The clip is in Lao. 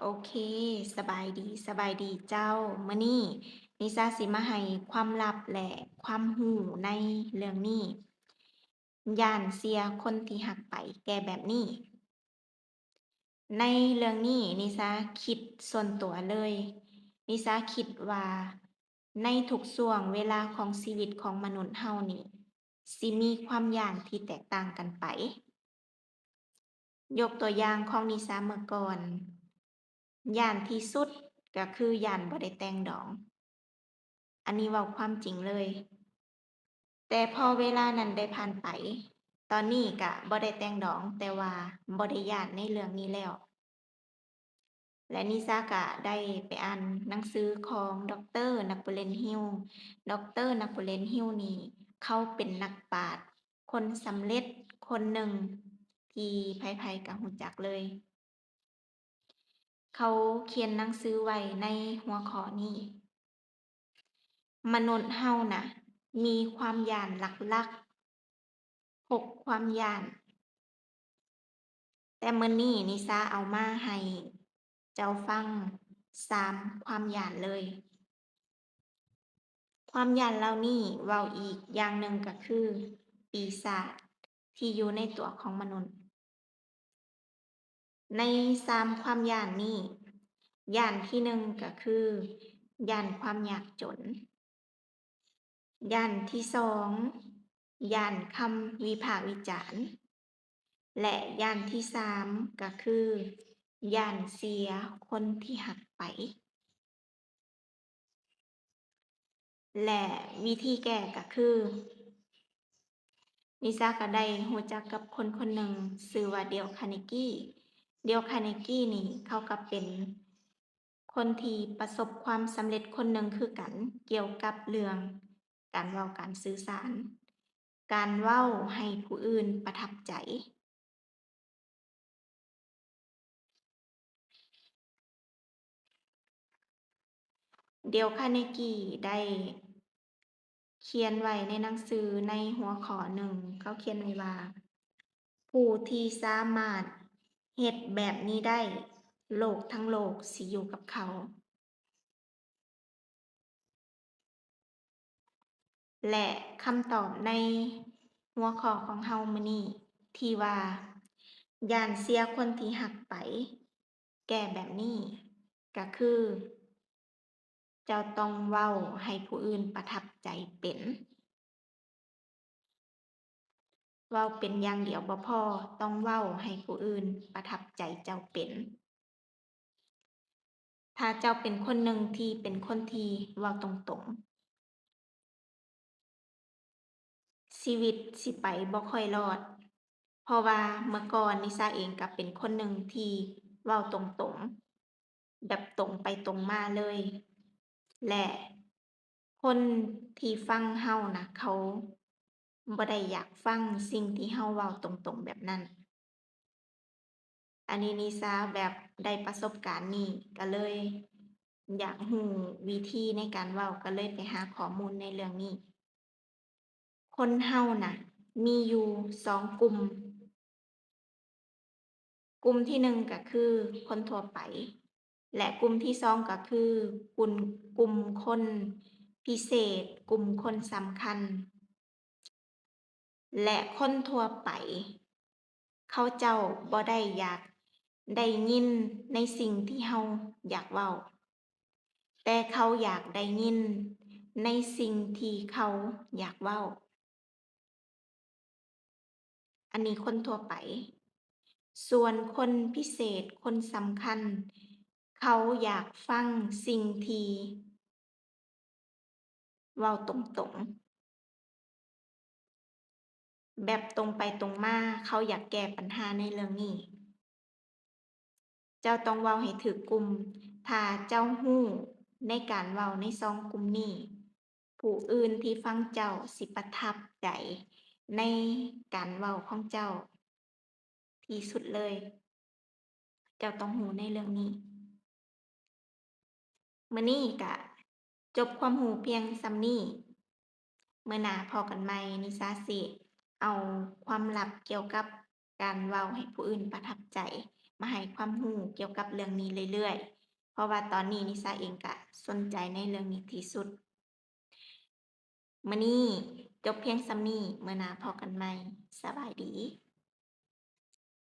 ໂອເຄ, ສະບາຍດີ, ສະບາຍດີເຈົ້າ. ມື້ນີ້ນິຊາຊິມາໃຫ້ຄວາມລັບ ແລະ ຄວາມຮູ້ໃນເລື່ອງນີ້. ຢ້ານເສຍຄົນທີ່ຮັກໄປແກ່ແບບນີ້. ໃນເລື່ອງນີ້ນິຊາຄິດສ່ວນຕົວເລີຍ, ນິຊາຄິດວ່າໃນທຸກຊ່ວງເວລາຂອງຊີວິດຂອງມະນຸດເຮົານີ້ ຊິມີຄວາມຢ້ານທີ່ແຕກຕ່າງກັນໄປ. ຍົກຕົວຢ່າງຂອງນິຊາເມື່ອກ່ອນ, ຢ້ານທີ່ສຸດກໍຄືຢ້ານບໍ່ໄດ້ແຕ່ງດອງ. ອັນນີ້ເວົ້າຄວາມຈິງເລີຍ. ແຕ່ພໍເວລານັ້ນໄດ້ຜ່ານໄປ, ຕອນນີ້ກະບໍ່ໄດ້ແຕ່ງດອງ, ແຕ່ວ່າບໍ່ໄດ້ຢ້ານໃນເລື່ອງນີ້ແລ້ວ. ແລະ ນິຊາກະໄດ້ໄປອ່ານໜັງສືຂອງ ດອກເຕີ ນາໂປລຽນ ຮິວ. ດອກເຕີ ນາໂປລຽນ ຮິວນີ້ ເຂົາເປັນນັກປາດຄົນສຳເລັດຄົນໜຶ່ງທີ່ໃຜໆກະຮູ້ຈັກເລີຍ. ເຂົາຂຽນໜັງສືໄວ້ໃນຫົວຂໍ້ນີ້, ມະນຸດເຮົານະ ມີຄວາມຢ້ານຫຼັກໆ ຫົກຄວາມຢ້ານ. ແຕ່ມື້ນີ້ນິຊາເອົາມາໃຫ້ເຈົ້າຟັງສາມຄວາມຢ້ານເລີຍ. ຄວາມຢ້ານເຫຼົ່ານີ້ເວົ້າອີກຢ່າງໜຶ່ງກໍຄື ປີສາດທີ່ຢູ່ໃນຕົວຂອງມະນຸດ. ໃນສາມຄວາມຢ້ານນີ້, ຢ້ານທີໜຶ່ງກໍຄື ຢ້ານຄວາມຍາກຈົນ. ຢ້ານທີສອງ, ຢ້ານຄຳວິພາກວິຈານ. ແລະ ຢ້ານທີສາມກໍຄື ຢ້ານເສຍຄົນທີ່ຮັກໄປ. ແລະ ວິທີແກ້ກໍຄື ນິຊາກໍໄດ້ຮູ້ຈັກກັບຄົນຄົນໜຶ່ງຊື່ວ່າ ເດວ ຄາເນກີ. ເດວ ຄາເນກີນີ້ ເຂົາກໍເປັນຄົນທີ່ປະສົບຄວາມສຳເລັດຄົນໜຶ່ງຄືກັນ ກ່ຽວກັບເລື່ອງການເວົ້າການສື່ສານ, ການເວົ້າໃຫ້ຜູ້ອື່ນປະທັບໃຈ. ເດວ ຄາເນກີ ໄດ້ຂຽນໄວ້ໃນໜັງສືໃນຫົວຂໍ້ໜຶ່ງ, ເຂົາຂຽນໄວ້ວ່າ ຜູ້ທີ່ສາມາດເຮັດແບບນີ້ໄດ້, ໂລກທັງໂລກຊິຢູ່ກັບເຂົາ. ແລະ ຄຳຕອບໃນຫົວຂໍ້ຂອງເຮົາມື້ນີ້ ທີ່ວ່າ ຢ້ານເສຍຄົນທີ່ຮັກໄປແກ່ແບບນີ້ ກໍຄື ເຈົ້າຕ້ອງເວົ້າໃຫ້ຜູ້ອື່ນປະທັບໃຈເປັນ. ເວົ້າເປັນຢ່າງດຽວບໍ່ພໍ, ຕ້ອງເວົ້າໃຫ້ຜູ້ອື່ນປະທັບໃຈເຈົ້າເປັນ. ຖ້າເຈົ້າເປັນຄົນໜຶ່ງທີ່ເປັນຄົນທີ່ເວົ້າຕົງໆ, ຊີວິດຊິໄປບໍ່ຄ່ອຍລອດ, ເພາະວ່າເມື່ອກ່ອນນິຊາເອງກໍເປັນຄົນໜຶ່ງທີ່ເວົ້າຕົງໆ, ແບບຕົງໄປຕົງມາເລີຍ ແລະ ຄົນທີ່ຟັງເຮົານະ ເຂົາບໍ່ໄດ້ຢາກຟັງສິ່ງທີ່ເຮົາເວົ້າຕົງໆແບບນັ້ນ. ອັນນີ້ນິຊາແບບໄດ້ປະສົບການນີ້ ກໍເລີຍຢາກຮູ້ວິທີໃນການເວົ້າ, ກໍເລີຍໄປຫາຂໍ້ມູນໃນເລື່ອງນີ້. ຄົນເຮົານະ ມີຢູ່ສອງກຸ່ມ. ກຸ່ມທີໜຶ່ງກໍຄືຄົນທົ່ວໄປ ແລະ ກຸ່ມທີສອງກໍຄືກຸ່ມ ກຸ່ມຄົນພິເສດ, ກຸ່ມຄົນສຳຄັນ. ແລະ ຄົນທົ່ວໄປ ເຂົາເຈົ້າບໍ່ໄດ້ຢາກໄດ້ຍິນໃນສິ່ງທີ່ເຮົາຢາກເວົ້າ, ແຕ່ເຂົາຢາກໄດ້ຍິນໃນສິ່ງທີ່ເຂົາຢາກເວົ້າ. ອັນນີ້ຄົນທົ່ວໄປ. ສ່ວນຄົນພິເສດ, ຄົນສຳຄັນ, ເຂົາຢາກຟັງສິ່ງທີ່ເວົ້າຕົງໆ, ແບບຕົງໄປຕົງມາ, ເຂົາຢາກແກ້ບັນຫາໃນເລື່ອງນີ້. ເຈົ້າຕ້ອງເວົ້າໃຫ້ຖືກກຸ່ມ. ຖ້າເຈົ້າຮູ້ໃນການເວົ້າໃນສອງກຸ່ມນີ້, ຜູ້ອື່ນທີ່ຟັງເຈົ້າຊິປະທັບໃຈໃນການເວົ້າຂອງເຈົ້າທີ່ສຸດເລີຍ. ເຈົ້າຕ້ອງຮູ້ໃນເລື່ອງນີ້. ມື້ນີ້ກະຈົບຄວາມຮູ້ພຽງສ່ຳນີ້. ມື້ໜ້າພໍ້ກັນໃໝ່, ນິຊາຊິເອົາຄວາມລັບກ່ຽວກັບການເວົ້າໃຫ້ຜູ້ອື່ນປະທັບໃຈ ມາໃຫ້ຄວາມຮູ້ກ່ຽວກັບເລື່ອງນີ້ເລື້ອຍໆ ເພາະວ່າຕອນນີ້ນິຊາເອງກະສົນໃຈໃນເລື່ອງນີ້ທີ່ສຸດ. ມື້ນີ້ຈົບພຽງສ່ຳນີ້, ມື້ໜ້າພໍ້ກັນໃໝ່. ສະບາຍດີ.